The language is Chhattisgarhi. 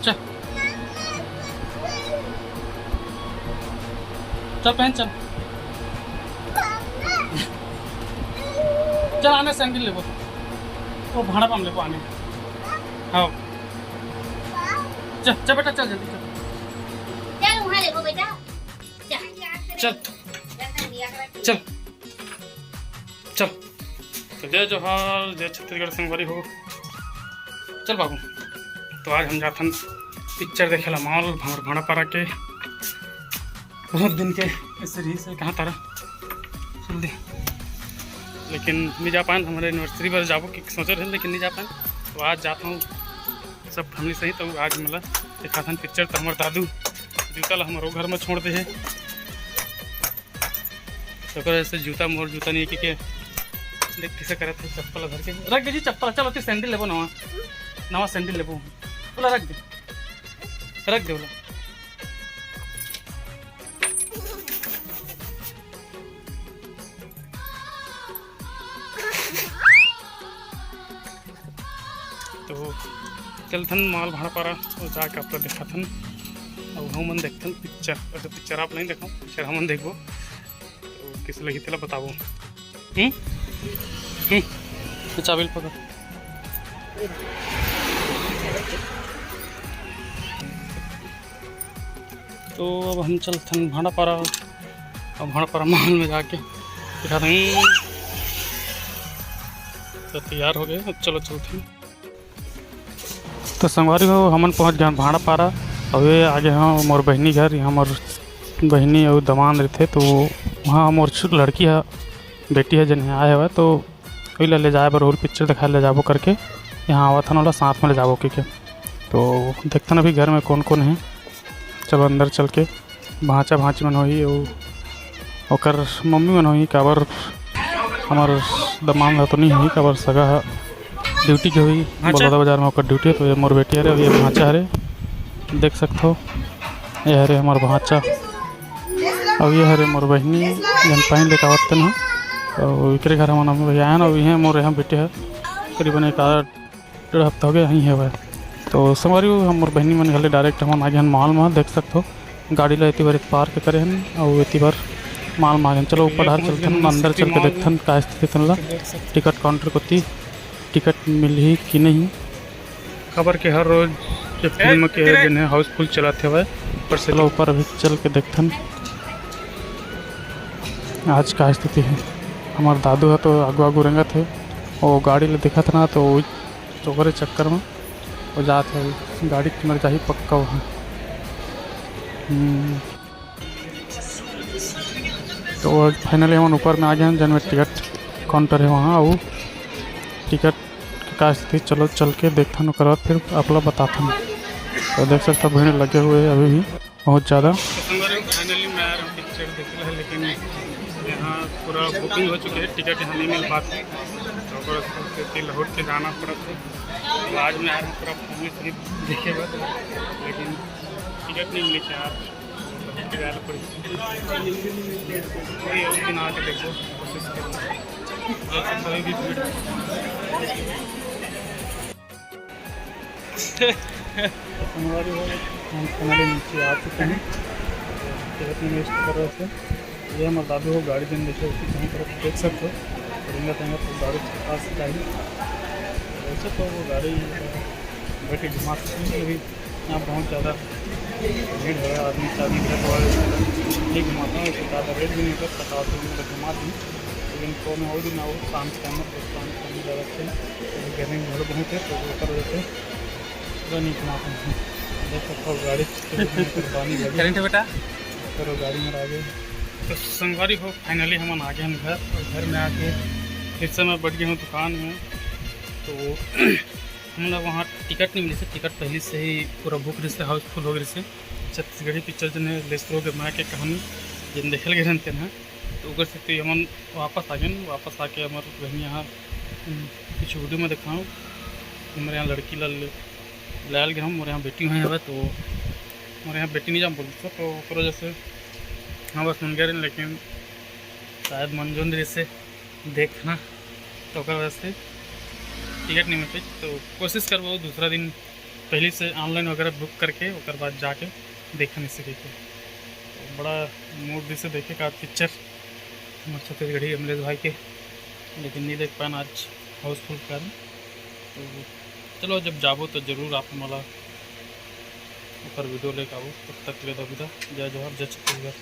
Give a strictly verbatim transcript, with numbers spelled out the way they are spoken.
चल, चल पहन, चल। चल, आने सैंडल लेबो, वो भाड़ा पाम लेबो आने। हाँ, चल, चल बेटा, चल जल्दी, चल। चल, वहाँ लेबो बेटा। चल, चल, चल। तो जय जोहार, जय छत्तीसगढ़ संगवारी हो। चल बाबू, तो आज हम जाथन पिक्चर देखे ला मॉल, हमर भांडापारा के। बहुत दिन के ऐसे रही से कहाँ तारा सुन दे, लेकिन नहीं जा पाए, हमारे एनिवर्सरी पर जाबो कि सोचे रहे, लेकिन नहीं जा पाए। तो आज जाता हूँ सब फैमिली सहित। तो आज मतलब देखाथन पिक्चर, तो हमार दादू जूता ला हमारे घर में छोड़ दे है। तो ओकर वजह से जूता, मोर जूता नहीं है, क्योंकि देख कैसे करत है, चप्पल धर के रख दे जी, चप्पल। चल, ओती सैंडल लेबो नवा, नवा सैंडल लेबो, बोला रख दे, रख दे बोला। तो चलथन मॉल भांडापारा, और जाके आप लोग देखाथन, और हमन देखथन पिक्चर। वैसे पिक्चर आप नहीं देखो, पिक्चर हमन देखबो। तो किस लगी तेला बताबो। हम्म, हम्म। तो चाबी ल पकड़। तो अब हम चलथन भांडापारा। अब भांडापारा मॉल में जाके दिखाथन। तो तैयार हो गए, अब चलो चलथन। तो संगवारी हो, हमन पहुंच गए भांडापारा। और ये आगे हम मोर बहिनी घर, यहाँ मोर बहिनी और दमांद रहते। तो वहाँ मोर छु-, लड़की है, बेटी है, जन यहाँ आए हुए, तो वही ला ले जाए बर ओला पिक्चर दिखाए ले जाबो करके यहाँ आवत हन, ओला साथ में ले जाबो कहिके। तो देखथन अभी घर में कौन कौन है। चलो अंदर चल के भांचा भांची मन होही, अउ ओकर मम्मी मन होही, काबर हमर दमांद ह तो नहीं होही, काबर सगा ह ड्यूटी के होही, भांचा? बलौदा बाजार में ओकर ड्यूटी है। तो ये मोर बेटी हरे, अउ ये भांचा हरे, देख सकथो, ये हरे हमर भांचा, अउ ये हरे मोर बहिनी, जन पानी लेके आवत तेन ह। अउ एकरे घर हमन अभी आयन, अउ इहे मोर यहाँ बेटे ह, करीबन एक आध डेढ़ हफ्ता हो गया यहीं है वह। तो संगवारी हो, हम मोर बहिनी मन घले डायरेक्ट हमन आगे हन मॉल में, देख सकथो गाड़ी ला एती बार पार्क करे हन, अउ एती बार मॉल में आगे हन। चलो ऊपर डहर चलथन, अंदर चल के देखथन का स्थिति तेन ला। टिकट काउंटर कोती टिकट मिलही कि नहीं, काबर के हर रोज ये फिल्म के जन है हाउसफुल चलात हवय। ऊपर से चलो ऊपर अभी चल के देखथन आज का स्थिति है। हमार दादू है तो आगू आगू रेंगत है, वो गाड़ी ले देखत ना तो वो तो ओकरे चक्कर में वो जात है, गाड़ी के मर जाही पक्का वहाँ। हम्म। तो फाइनली हमन ऊपर में आ गए हैं, जन में टिकट काउंटर है वहाँ, वो टिकट के का स्थिति, चलो चल के देखथन, ओकर बाद फिर आप लोग बताथन। तो देख सकते हो भीड़ लगे हुए हैं अभी भी बहुत ज़्यादा। तो संगवारी हो, फाइनली मैं आ रहा हूँ पिक्चर देखे ला, लेकिन यहाँ पूरा बुकिंग हो चुके हैं, टिकट यहाँ नहीं मिल पाते, तो ओकर सेती लहुट के जाना पड़त है। तो आज मैं आ रहा हूँ पूरा फैमिली सहित देखे बर, लेकिन टिकट नहीं मिले यार, लहुट के जाना पड़ी। वही और दिन आके देखो, कोशिश करो। वैसे कभी भी भीड़ संगवारी हो, हम फाइनली नीचे आ चुके हैं। तो टिकट नहीं वेस्ट कर रहे थे। ये हमारे दादू हो गाड़ी देने देखे, उसी कहीं पर देख सकते हो। रिंगा तेंगा तो गाड़ी के पास चाहिए। वैसे तो वो गाड़ी बैठ के घुमा सकते हैं, लेकिन यहाँ बहुत ज़्यादा भीड़ है, आदमी चाबी घर वाले नहीं घुमाता है, उससे ज़्यादा रेट भी नहीं होता, पचास रुपये में घुमा दी। लेकिन कौन हो दिन आओ, शाम के टाइम में, शाम के टाइम ज़्यादा अच्छे, गर्मी में भीड़ बहुत है, तो वो कर देते हैं। पूरा नहीं घुमाते हैं। देख सकते हो गाड़ी कितनी कुर्बानी लगी। करंट है बेटा। करो गाड़ी में आ गए। तो संगवारी हो, फाइनली हमन आ गए हैं घर, और घर में आके फिर से मैं बैठ गया हूँ दुकान में। तो हमन ला वहाँ टिकट नहीं मिली से, टिकट पहले से ही पूरा बुक रही से, हाउसफुल हो गई से। छत्तीसगढ़ी पिक्चर जने लेस्त्रो के माँ के कहानी जन देखल गए रहते हैं, तो ओकर से तो हमन वापस आ गए। वापस आके हमर बहन यहाँ, हम्म, कुछ वीडियो में देखाऊँ, हमारे यहाँ लड़की ला ले लायल गए हम, मोर यहाँ बेटी हुई हवे, तो मोर यहाँ बेटी नहीं जाम बोलते, तो ओकर वजह से हाँ बस मन गए रहे, लेकिन शायद मन जोन रही से देखना, तो ओकर वजह से टिकट नहीं मिलते। तो कोशिश करबो दूसरा दिन पहले से online वगैरह book करके ओकर बाद जाके देखन इसे कहिके। तो बड़ा mood दिसे देखे का picture हमर छत्तीसगढ़ी अमलेश भाई के, लेकिन नहीं देख पान आज houseफुल के कारण। तो चलो, जब जाबो तो जरूर आप मन ला ओकर video लेके आबो। तब तक ले दबुदा, जय जोहार, जय छत्तीसगढ़।